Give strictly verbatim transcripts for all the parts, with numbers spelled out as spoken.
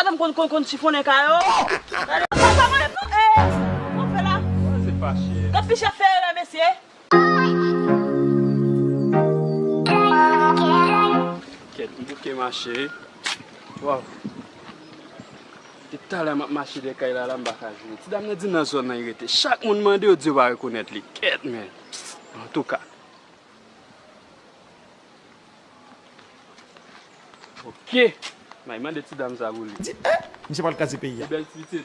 Madanm konn, konn, konn chifonnen kay yo. Gade, pa, pa mwen, non, eh, sa w fè la? Sa se fache. Gad fi chèf fè la, mesye. Kèt, m bouke mache. Waw. Depi talè m ap mache dèyè kay la, la m pa ka jwenn. Ti dam nan di nan zòn nan li rete. Chak moun mande yo di yo pa rekonèt li. Kèt, men. Antouka. Ok. M al mande ti dam sa pou li. Di, eh, misye pral kraze peyi a. Bèl ti pitit.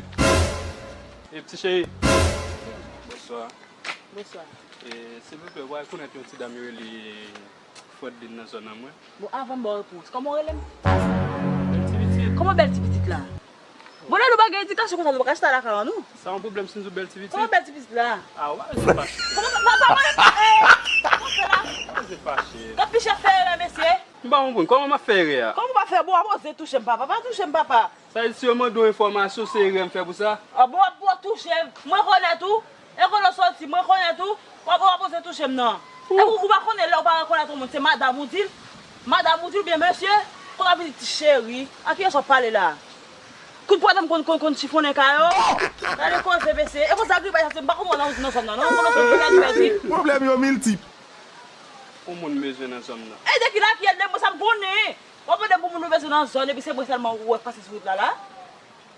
E ti cheri. Bonswa. Bonswa. E, silvouplè, ou pa rekonèt yon ti dam yo rele Fredlin nan zòn nan mwen? Bon, avan m ba w repons, kòman w rele m? Bèl ti pitit. Kòman bèl ti pitit la? Bon, lè nou pa gen edikasyon konsa, nou pa ka chita lakay an nou. Sa yon pwoblèm si m di w bèl ti pitit? Kòman bèl ti pitit la? A, w a rete fache. Kòman pa, pa, pa, eh, kòman fè la? W a rete fache. Gad fi chèf fè erè, mesye. M pa konprann, kòman m ap fè erè a? Kòman w pa fè? Bon, w ap oze touche m, papa. Pa touche m, papa. Sa vle di si yo mande w enfòmasyon, se erè m fè pou sa? A bon, w ap, w ap touche m. Mwen konèt ou. E kote w soti, mwen konèt ou. W ap, w ap oze touche m nan. Epi ou pa konnen lè w pa rekonèt yon moun, se madanm ou di l. Madanm ou di l oubyen mesye? Kote w ap vin di ti cheri? A kiyès w ap pale la? Kout pwat m konn, konn, konn chifonnen kay yo. Gade koze, mesye. E konsa gripay sa, m pa konprann nan, nan zòn nan, non. Kote w soti, gade gripay di. Pwoblèm yo miltip. Yon moun bezwen nan zòn nan. E de ki la ki el de mwen sa m konnen. W ap mande pou moun ou bezwen nan zòn, epi se mwen sèlman ou wè k pase sou wout la la?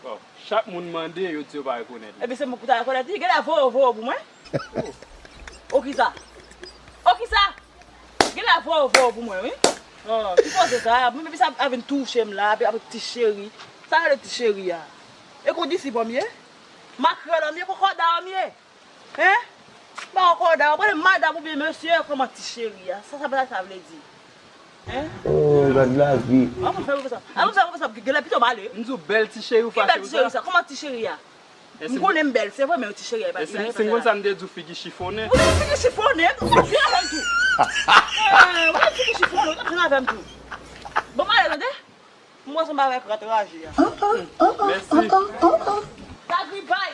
Bon, chak moun mande, yo di yo pa rekonèt li. Epi se mwen pou ta rekonèt li, genlè voye yo voye yo pou mwen. O kisa? O kisa? Genlè voye yo voye yo pou mwen, wi. O, ki koze sa? Mwen, epi sa ap vin touche m la, epi avèk ti cheri. Sa rele ti cheri a? E kondisip an m ye? Makrèl an m ye, kòkòda an m ye? Hein? Ba w kòda, w ap rele madanm oubyen mesye, kòman ti cheri a? Sa, sa, sa vle di? Hein? Oh, gad lavi. An pou fè konsa. An pou fè konsa, genlè pito m ale. M di w bèl ti cheri, ou fache pou sa? Ki bèl ti cheri sa? Kòman ti cheri a? M konnen m bèl, se vre, men ti cheri a, e pa ti cheri a. Si m konn sa, m te di w figi chifonnen. Ou te di figi chifonnen, ou te di avè m tou. Eh, ou te di figi chifonnen, ou t ap jwenn avè m tou. Bon, m ale, tande? M wè sanble avèk rat raje a. Mèsi. Lagripay.